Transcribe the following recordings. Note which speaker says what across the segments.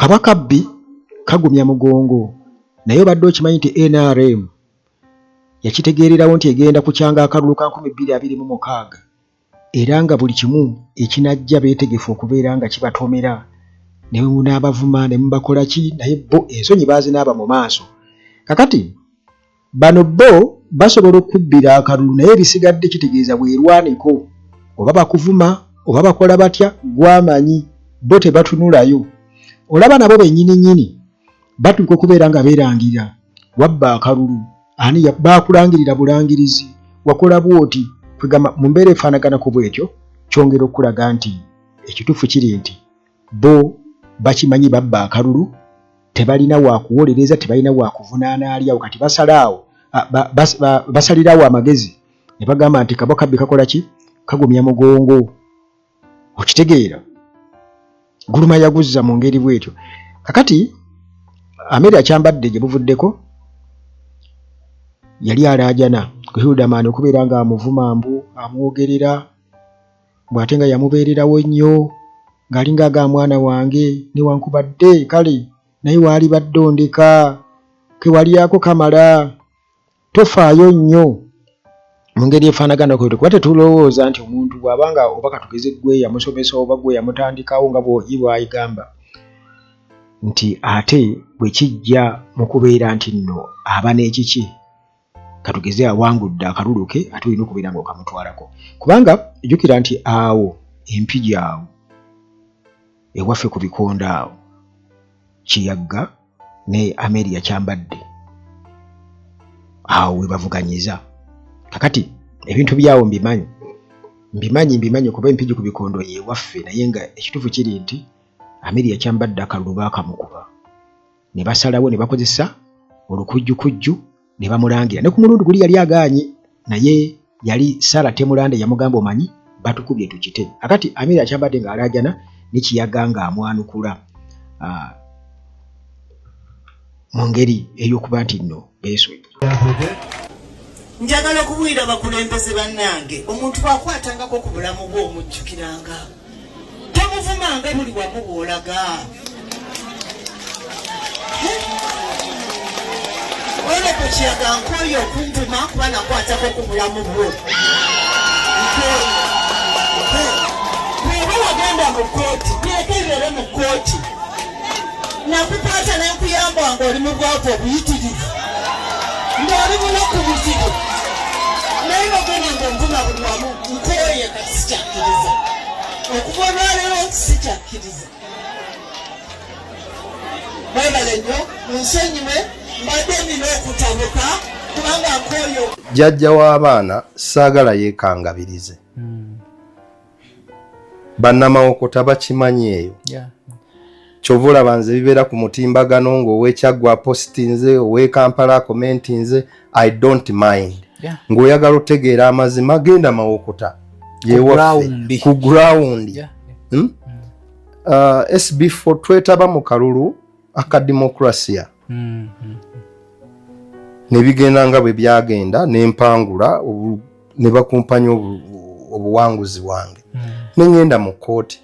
Speaker 1: Kaba kabbi kagumya mugongo, naye obadde okimanyi nti nrm yakitegeererawo nti egenda kukyanga akalulu ka 2026, era nga buli kimu ekinajja beetegefu okubeera nga kibatomera, ne munaabavuma ne mubakola ki, naye bo ensonyi baazinaaba mu maaso. Kakati bano bo basobola okukubbira akalulu, naye ebisigadde kitegeeza weerwaneko, oba bakuvuma oba bakola batya, gw'amanyi, bo tebatunulayo. Olaba nabo bennyini nnyini batuuka okubeera nga beerangira, wabba akalulu, ani baakulangirira bulangirizi, wakola bw'oti, kwegamba mu mbeera efaanaganako bw'etyo, kyongera okukulaga nti ekituufu kiri nti bo bakimanyi babba akalulu, tebalina wakuwolereza, tebalina wakuvunaana ali awo. Kati basalaawo, basalirawo amagezi ne bagamba nti kabwa kabbi kakola ki, kagumya mugongo. Okitegeera? Guluma yaguzza mu ngeri bwetyo. Kakati Amiri akyambadde gye buvuddeko yali alaajana ku Hilderman okubeera nga amuvuma mbu amwogerera mbu ate nga yamubeererawo nnyo ng'alinga aga mwana wange newankubadde kale naye waali badde ondeka kewalyako kamala tofaayo nnyo mu ngeri efaanagana kwetyo, kuba tetulowooza nti omuntu bw'aba nga oba katugeze gwe yamusomesa oba gwe yamutandikawo nga bw'oyi bw'ayigamba nti ate bwe kijja mu kubeera nti nno aba n'ekiki katugeze awangudde akalulu ke, ate olina okubeera ng'okamutwalako, kubanga jjukira nti awo Empigi awo ewaffe ku bikondo awo Kiyagga ne Amelia Kyambadde awo we bavuganyiza. Kakati ebintu byawo mbimanyi, mbimanyi, mbimanyi kuba Empigi ku bikondo yewaffe, naye nga ekituufu kiri nti Amelia Kyambadde akalulu baakamukuba ne basalawo ne bakozesa olukujjukujju ne bamulangira. Ne ku mulundi guli yali agaanye, naye yali Sarah Temulande yamugamba omanyi batukubye tukite. Akati Amiri akyambadde ng'alaajana ne Kiyaga ng'amwanukula mu ngeri ey'okuba nti nno beesonyi.
Speaker 2: Njagala okubuulira abakulembeze bannange, omuntu bw'akwatangako ku bulamu bwo omujjukiranga. Tomuvumanga buli wamu bw'olaga. Oleko Kiyaga nkooye okunvuma kuba nakwatako ku bulamu bwo. Bw'oba wagenda mu kkooti, bireke bibeere mu kkooti. Nakukwata ne nkuyamba ng'oli mu bwavu obuyitirivu, ng'oli munaku buzibu, naye ogenda ng'onvuma buli wamu. Nkooye kati, sikyakkiriza. Okuva olwaleero sikyakkiriza. Mwebale nnyo, munsonyiwe mbadde nina okutabuka kubanga nkooye.
Speaker 3: Jjajja w'abaana saagala yeekangabirize. Bannamawokota bakimanyi eyo. Kyova olaba nze bibeera ku mutimbagano ng'ow'eKyaggwe apositinze, ow'e Kampala akomentinze, I don't mind. Ng'oyagala otegeera amazima, genda Mawokota yewaffe ku ground. SB4 twetaba mu kalulu aka demokrasiya ne bigenda nga bwe byagenda, nempangula ne bakumpanya obuwanguzi bwange, ne ŋŋenda mu kkooti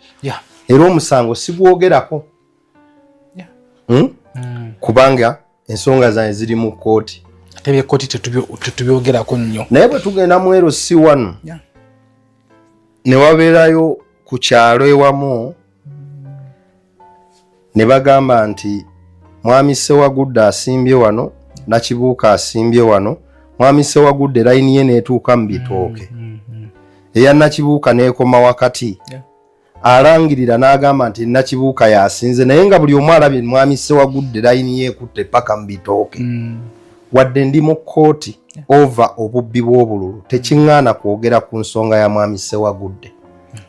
Speaker 3: era omusango sigwogerako. Kubanga ensonga zange ziri mu kkooti.
Speaker 4: Ate byekkooti tetubyogerako nnyo.
Speaker 3: Naye bwe tugenda mu LC wano ne wabeerayo ku kyalo ewamu ne bagamba nti mwami Sewagudde asimbye wano, Nakibuuka asimbye wano. Mwami Sewagudde layini ye n'etuuka mu bitooke, eya Nakibuuka n'ekoma wakati. Alangirira n'agamba nti Nakibuuka yasinze, naye nga buli omu alabye mwami Sewagudde layini ye ekutte paka mu bitooke. Wadde ndi mu kkooti ova obubbi bw'obululu, tekiŋŋaana kwogera ku nsonga ya mwami Sewagudde.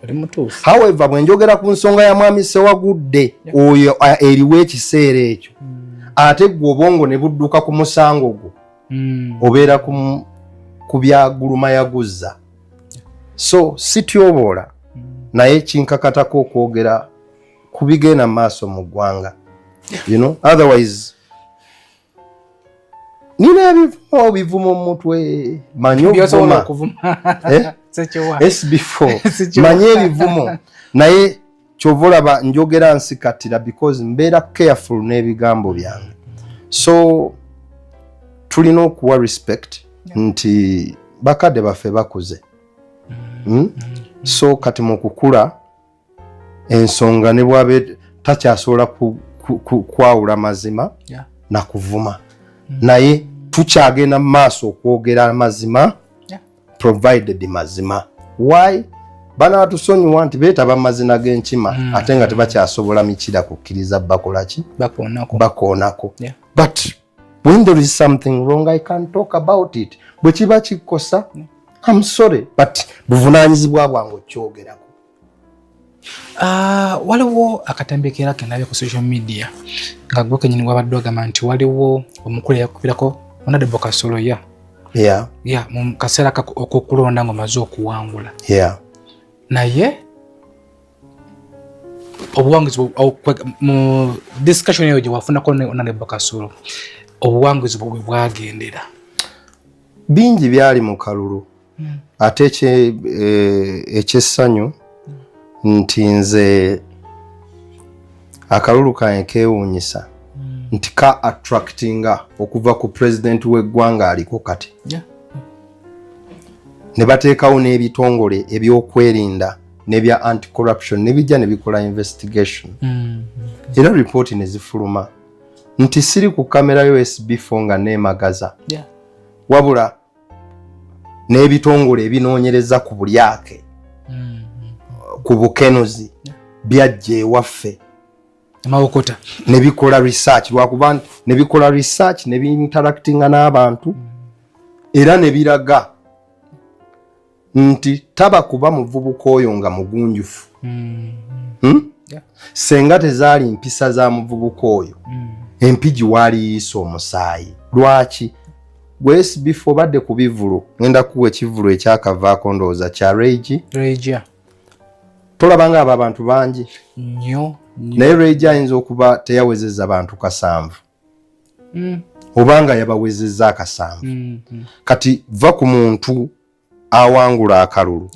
Speaker 4: Oli mutuufu.
Speaker 3: However, bwe njogera ku nsonga ya mwami Sewagudde oyo eriwo ekiseera ekyo, ate gwe obwongo ne budduka ku musango gwo, obeera ku bya guluma yaguzza. So sityoboola, naye kinkakatako okwogera ku bigenda mu maaso mu ggwanga. Otherwise nina ebivumo bivumo mu mutwe, manyi
Speaker 4: Byosobola
Speaker 3: okuvuma.
Speaker 4: Okuvuma.
Speaker 3: Eh?
Speaker 4: Sekiwa.
Speaker 3: SB4
Speaker 4: Sikiwa.
Speaker 3: Manyi ebivumo, naye Kyova olaba njogera nsikatira because mbeera careful n'ebigambo byange. So tulina okuwa respect nti bakadde baffe bakuze. So kati mu kukula ensonga ne bwabe takyasobola kwawula mazima na kuvuma, naye tukyagenda mu maaso okwogera amazima provided mazima. Why banatusonyiwa nti beetaba mazina g'enkima ate nga tebakyasobola mikira kukkiriza bakolaki?
Speaker 4: Bakoonako.
Speaker 3: Bakoonako. But when there is something wrong, I can talk about it. Bwe kiba kikosa, I'm sorry, but buvunaanyizibwa bwange okyogerako.
Speaker 4: Ah, waliwo akatambi keera kendabye ku social media nga gwe kenyini wabadde ogamba nti waliwo omukulu eyakubirako Honorable Kasolo ya ya mu kaseera ok'okulonda ng'omaze okuwangula, naye obuwanguzi mu discussion eyo gye wafunako ne Honorable Kasolo, obuwanguzi bwe bwagendera.
Speaker 3: Bingi byali mu kalulu, ate ekyessanyu nti nze akalulu kange keewuunyisa nti ka attractinga okuva ku pulezidenti w'eggwanga aliko kati, ne bateekawo n'ebitongole ebyokwerinda n'ebya anti-corruption ne bijja ne bikola investigation, era ripooti ne zifuluma nti siri ku kamera yo SB4 nga neemagaza, wabula n'ebitongole ebinoonyereza ku bulyake, ku bukenuzi, byajja ewaffe.
Speaker 4: Amawokota.
Speaker 3: Ne bikola research, lwakuba ne bikola research ne biinteractinga n'abantu, era ne biraga nti taba kuba muvubuka oyo nga mugunjufu.
Speaker 4: Yeah.
Speaker 3: Senga tezaali mpisa za muvubuka oyo, empigi waaliyiisa omusaayi. Lwaki gwe SB4 obadde ku bivulu? Ngenda kuwa ekivulu ekyakavaako, ndowooza kya Regi.
Speaker 4: Regia.
Speaker 3: Tolaba nga abo abantu bangi?
Speaker 4: Nnyo nnyo.
Speaker 3: Naye Regi ayinza okuba teyawezezza bantu 7, obanga yabawezezza akasanvu. Kati va ku muntu awangula akalulu,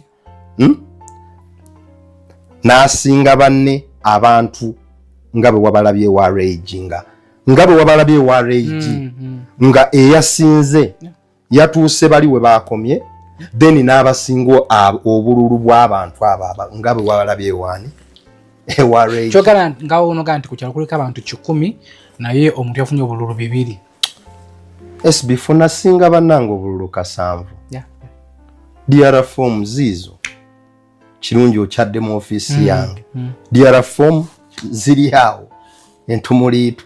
Speaker 3: N'asinga banne abantu nga bwe wabalabye ewa Regi, nga bwe wabalabye ewa Regi, nga eyasinze yatuuse bali we bakomye, then n'abasinga obululu bw'abantu abo nga bwe wabalabye ewaani, ewa Regi.
Speaker 4: Kyogala nga onoga nti ku kyalo kuliko abantu 100, naye omuntu yafunye obululu bibiri.
Speaker 3: SB4 nasinga bannange obululu 7. DR form ziizo, kirungi okyadde mu ofiisi yange. DR form ziri awo entumuliitu.